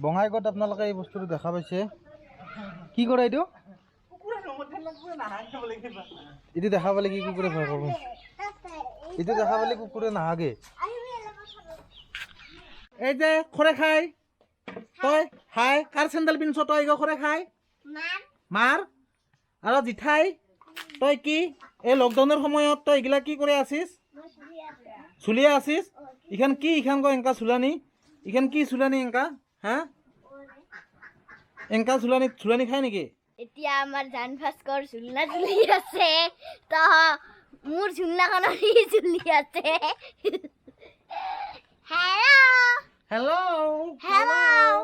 বঙাইগাঁৱত আপোনালোকে এই বস্তুটো দেখা পাইছে। কি কৰে এইটো? এইটো দেখা পালে কি কুকুৰে ভয় খাব? এইটো দেখা পালে কুকুৰে নাহাগে। এই যে খৰে খাই, তই হাই কাৰ চেণ্ডেল পিন্ধছ তই? গো খৰে খাই মাৰ আৰু জিঠাই, তই কি এই লকডাউনৰ সময়ত তই এইগিলা কি কৰি আছিস? চুলিয়ে আছিস? ইখান কি ইখান ক, এনেকা চুলানি ইখান কি চুলানি এনেকা? হা, এনেকা চুলানি চুলানি খায় নেকি? এতিয়া আমাৰ জান ভাস্কৰ ঝুলনা ঝুলি আছে, ত মোৰ ঝুলনাখনত সি ঝুলি আছে। Hello. Hello. Hello.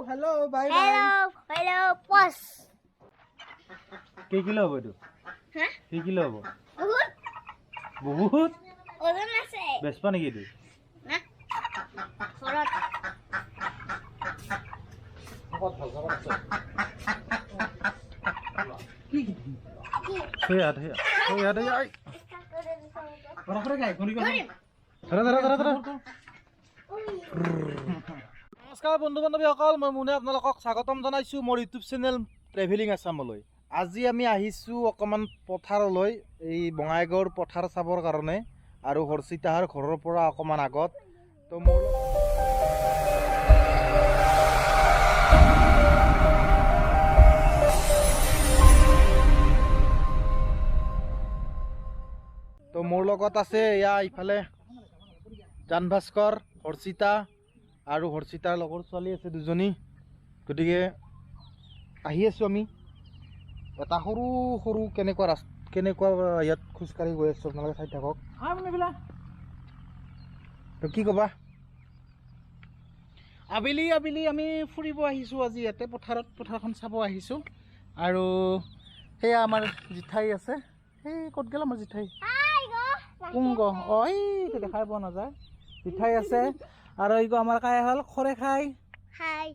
Hello, bye bye. Hello, hello, পচ। কেই কিলো হ'ব এইটো? হা? কেই কিলো হ'ব? বহুত। বহুত। ওজন আছে। বেচবা নেকি এইটো? না, ঘৰত। সেয়া সেয়া সেয়া সেয়া। খৰে খাই ঘূৰি। ধৰা ধৰা ধৰা ধৰা। নমস্কাৰ বন্ধু বান্ধৱীসকল, মই মুনে আপোনালোকক স্বাগতম জনাইছোঁ মোৰ ইউটিউব চেনেল ট্ৰেভেলিং আছামলৈ। আজি আমি আহিছোঁ অকণমান পথাৰলৈ, এই বঙাইগাঁৱৰ পথাৰ চাবৰ কাৰণে আৰু হৰ্ষিতাহাৰ ঘৰৰ পৰা অকণমান আগত। তো মোৰ লগত আছে এয়া ইফালে জান ভাস্কৰ, হৰ্ষিতা আৰু হৰ্ষিতাৰ লগৰ ছোৱালী আছে দুজনী। গতিকে আহি আছোঁ আমি এটা সৰু সৰু কেনেকুৱা ৰাস্তা, কেনেকুৱা ইয়াত খোজকাঢ়ি গৈ আছোঁ, আপোনালোকে চাই থাকক। তো কি ক'বা? আবেলি আবেলি আমি ফুৰিব আহিছোঁ আজি ইয়াতে পথাৰত, পথাৰখন চাব আহিছোঁ। আৰু সেয়া আমাৰ জিঠাই আছে। সেই ক'ত গ'ল আমাৰ জিঠাই? কুংগ, অঁ, এইটো দেখাই পোৱা নাযায়। জিঠাই আছে আৰু এইটো আমাৰ কাই হ'ল খৰে খাই। হাই।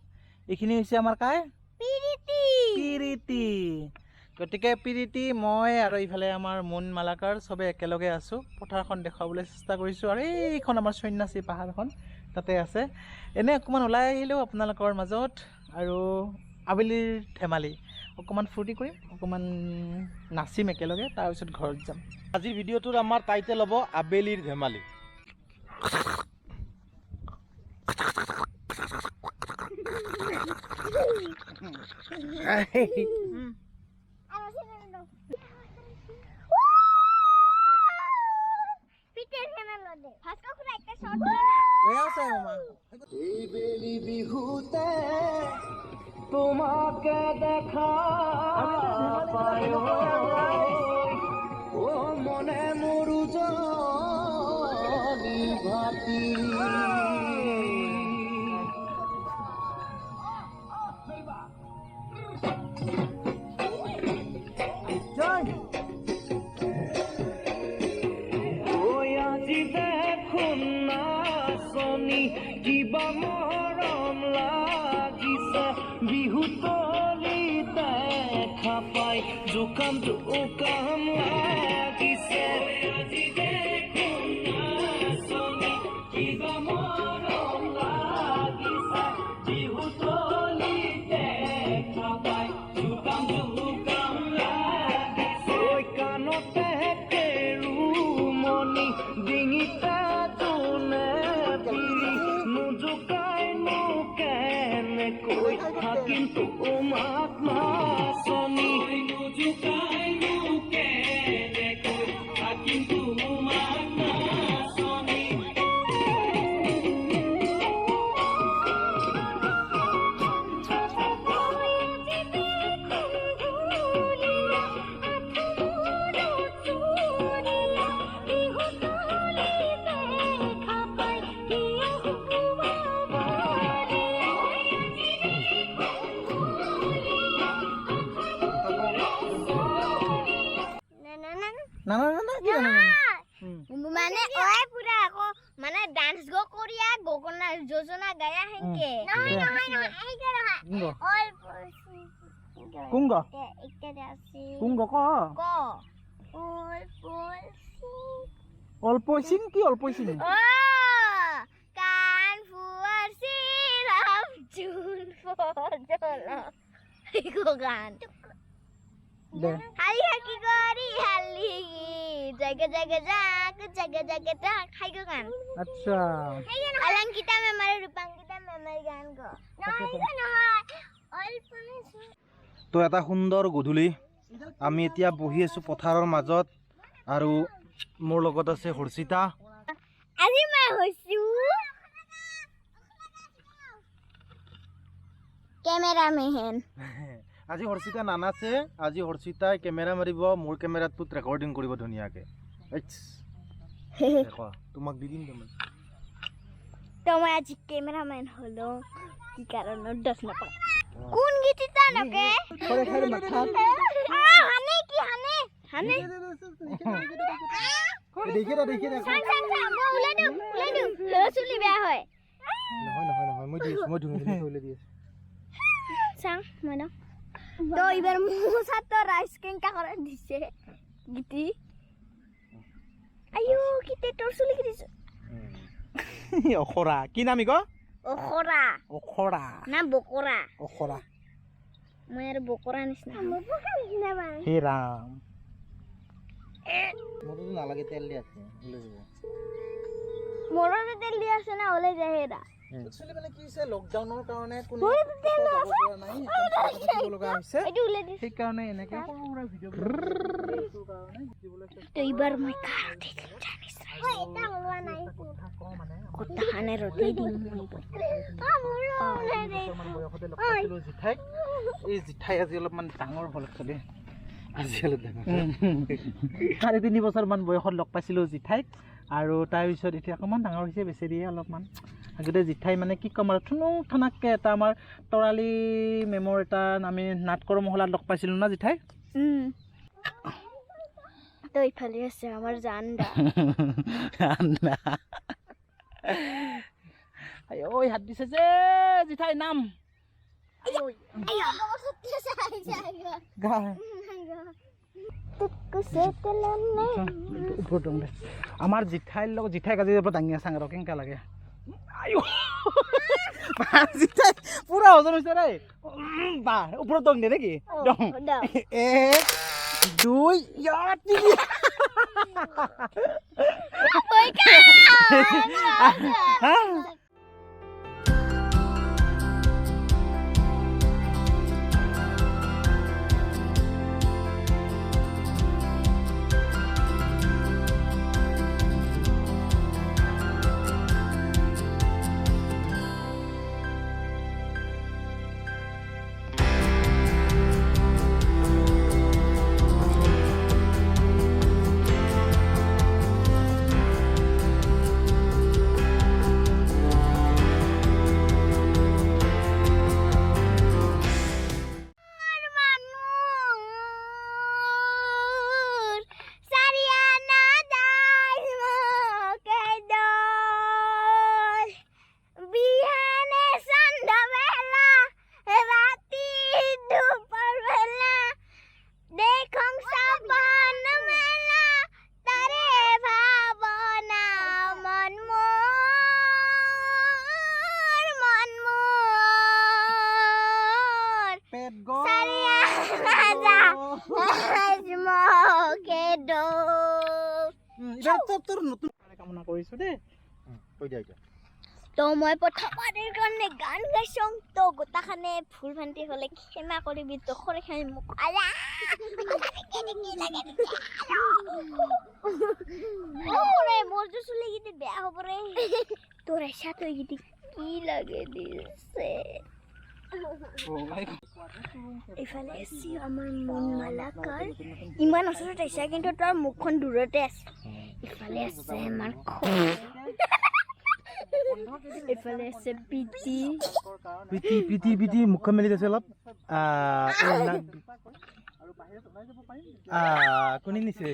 এইখিনি হৈছে আমাৰ কাই পিৰিতি। পিৰিতি। গতিকে পিৰিতি, মই আৰু এইফালে আমাৰ মুন মালাকাৰ চবে একেলগে আছোঁ। পথাৰখন দেখুৱাবলৈ চেষ্টা কৰিছোঁ। আৰু এইখন আমাৰ সন্যাসী পাহাৰখন তাতে আছে। এনেই অকণমান ওলাই আহিলোঁ আপোনালোকৰ মাজত আৰু আবেলিৰ ধেমালি অকণমান ফূৰ্তি কৰিম, অকণমান নাচিম একেলগে, তাৰপিছত ঘৰত যাম। আজিৰ ভিডিঅ'টোৰ আমাৰ টাইটেল হ'ব আবেলিৰ ধেমালি। এইবেলি বিহুতে তোমাকে দেখা পায় ও মনে মোৰ উজনি ভাটি। আজি দেখোন নাচনী কিবা মৰম লাগিছে, বিহু তলি দেখা পাই জোকাম জোকাম লাগিছে। আজি দেখোন নাচনী কিবা মৰম লাগিছে, বিহু তলি দেখা পাই জোকাম জোকাম লাগিছে। ঐ কাণতে কেৰুমণি, ডিঙিতে তোনে বিৰি, নোজোকাইনো কেনেকৈ থাকিম তোমাক নাচনী, নোজোকাইনো কেনেকৈ থাকিম তোমাক নাচনী। না না না। না না না না, কি না না। মানে ওই পুরা আকৌ মানে ডান্স গো করিয়া গগনা যোজনা গায়া হেনকে। নহয় নহয় নহয়, এইকে নহয়। কুংগ। অল্প। কুংগ। একটা আছে। কুংগ ক। ক অল্প। অল্প সিং কি? অল্প সিং। ও কান ফুয়ার সিরাপ চুল। গান। দে। হালি হাকি কৰি হালি জাগে জাগে জাক জাগে জাগে জাক হাইগো গান। আচ্ছা। অলংকিতা মেমাৰ, ৰূপাংকিতা মেমাৰ গান গ নহয় নহয় অল্প। তো এটা সুন্দৰ গধূলি, আমি এতিয়া বহি আছোঁ পথাৰৰ মাজত আৰু মোৰ লগত আছে হৰ্ষিতা। আজি মই হৈছো কেমেৰামেন। আজি হৰ্ষিতা নানাচে, আজি হৰ্ষিতাই কেমেৰা মাৰিব, মোৰ কেমেৰাটোত ৰেকৰ্ডিং কৰিব ধুনীয়াকৈ। এইচ, দেখুৱা, তোমাক দি দিম মই। তো মই আজি কেমেৰামেন হলো কি কাৰণত দছ নাপাওঁ কোন গীতিটা নকে। হানে কি হানে হানে। দেখি দে, দেখি দে। চাং চাং চাং, মই ওলাই দিওঁ, ওলাই দিওঁ, ল'ৰা ছোৱালী বেয়া হয়। নহয় নহয় নহয়, মই দি আছোঁ, মই ধুনীয়া ধুনীয়াকৈ উলিয়াই দি আছোঁ। চাং মই ন। তো এইবাৰ মোৰ ছাত্ৰ ৰাইচ কেনেকা কৰা দিছে গীতি। আইও কিতে তোৰ চুলি কি দিছ? অখৰা কি নাম ইক? অখৰা। অখৰা। না বকৰা? অখৰা। মই আৰু বকৰা নিচিনা, বকৰা নিচিনা। হে ৰাম। মোৰতো নালাগে, তেল দি আছে, ওলাই যাব। মোৰতে তেল দি আছে না, ওলাই যায় হেৰা। একচুৱেলি মানে কি হৈছে, লকডাউনৰ কাৰণে কোনো মোৰতো তেল ক'তো যাব পৰা নাই, সেইকাৰণে ঘৰতে থাকিব লগা হৈছে। এইটো ওলাই দিছে। সেইকাৰণে এনেকে সৰু সুৰা ভিডিঅ' কাৰণে দিবলৈ চেষ্টা। তো এইবাৰ মই কাৰ দিম জানিছ? এটা ওলোৱা নাই। কথা কওঁ মানে গোটাখানে ৰ'দে দিম মই। বছৰমান বয়সতে লগ পাইছিলোঁ জেঠাইক। এই জেঠাই আজি অলপমান ডাঙৰ হ'ল একচুৱেলি। আজি অলপ ডাঙৰ। 3.5 বছৰমান বয়সত লগ পাইছিলোঁ জেঠাইক আৰু তাৰপিছত এতিয়া অকণমান ডাঙৰ হৈছে বেচেৰিয়ে অলপমান। আগতে জেঠাই মানে কি ক'ম আৰু, থুনুক থানাককৈ এটা আমাৰ তৰালি মেমৰ এটা আমি নাটকৰ মহলাত লগ পাইছিলোঁ না জেঠাই? তো ইফালে আছে আমাৰ জান্দা। ঐ, হাত দিছে যে জেঠাই নাম। গা ওপৰত দং দে। আমাৰ জেঠাইৰ লগত জেঠাইক আজি পৰা দাঙি আছাং আৰু কেনেকুৱা লাগে। আইঅ জেঠাই পুৰা ওজন হৈছে দেই। বা ওপৰত দং দে নেকি? দং। এক, দুই, ইয়াত তিনি। হা। বিহানে সন্ধ্যা বেলা, ৰাতি দুপৰ বেলা, দেখং সপন মেলা, তাৰে ভাৱনা মন মোৰ, মন মোৰ। পেট গল। চাৰিআনা আজমকে দো। এইবাৰ তোৰ নতুন কামনা কৰিছোঁ দেই। কৈ দিয়া এতিয়া। তো মই প্ৰথমবাৰৰ কাৰণে গান গাইছোঁ, তো গোটাখানে ভুল ভ্ৰান্তি হ'লে ক্ষমা কৰিবি। তো খৰিখানে মোক আলা কি লাগে ৰে, মোৰতো চুলি কেইটি বেয়া হ'ব ৰে। তোৰ এচা তই কেইটি কি লাগে দিছে। এইফালে আছে আমাৰ মন মালাকাৰ, ইমান ওচৰত আহিছে কিন্তু তাৰ মুখখন দূৰতে আছে। ইফালে আছে আমাৰ, এইফালে আছে পিটি। পিটি পিটি পিটি, মুখখন মেলি দিছে অলপ। কোনে নিছে,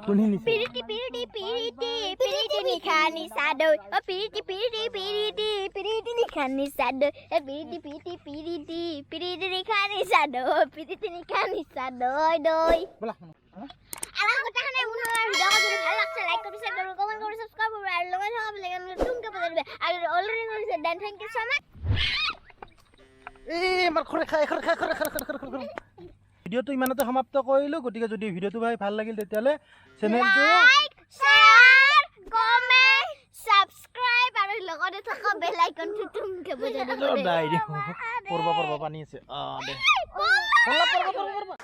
কোনে নিছে? পিৰিতি পিৰিতি পিৰিতি পিৰিতি নিশা নিশা দৈ, অ পিৰিতি পিৰিতি পিৰিতি পিৰিতি নিশা নিশা দৈ, অ পিৰিতি পিৰিতি পিৰিতি পিৰিতি নিশা নিশা দৈ, পিৰিতি নিশা নিশা দৈ দৈ। ব'লা। আমাৰ গোটেইখনে মোৰ ভিডিঅ' যদি ভাল লাগছে, লাইক কৰিব, শ্বেয়াৰ কৰিব, কমেণ্ট কৰিব, ছাবস্ক্ৰাইব কৰিব আৰু লগত থকা বেল আইকনটো টুংকে বজাই দিবে। আৰু অলৰেডি কৰিছে then thank you so much. আমাৰ খৰে খাই খৰে খাই খৰে খৰে খৰে খৰে। ভিডিঅ'টো ইমানতে সমাপ্ত কৰিলোঁ। গতিকে যদি ভিডিঅ'টো ভাই ভাল লাগিল, তেতিয়াহ'লে চেনেলটো লাইক, শ্বেয়াৰ, কমেন্ট, সাবস্ক্ৰাইব আৰু লগতে থকা বেল আইকনটো তুমকে বজাই দিব। দাই দিওঁ। পৰবা পৰবা, পানী আছে। অঁ দে, পৰবা পৰবা পৰবা পৰবা।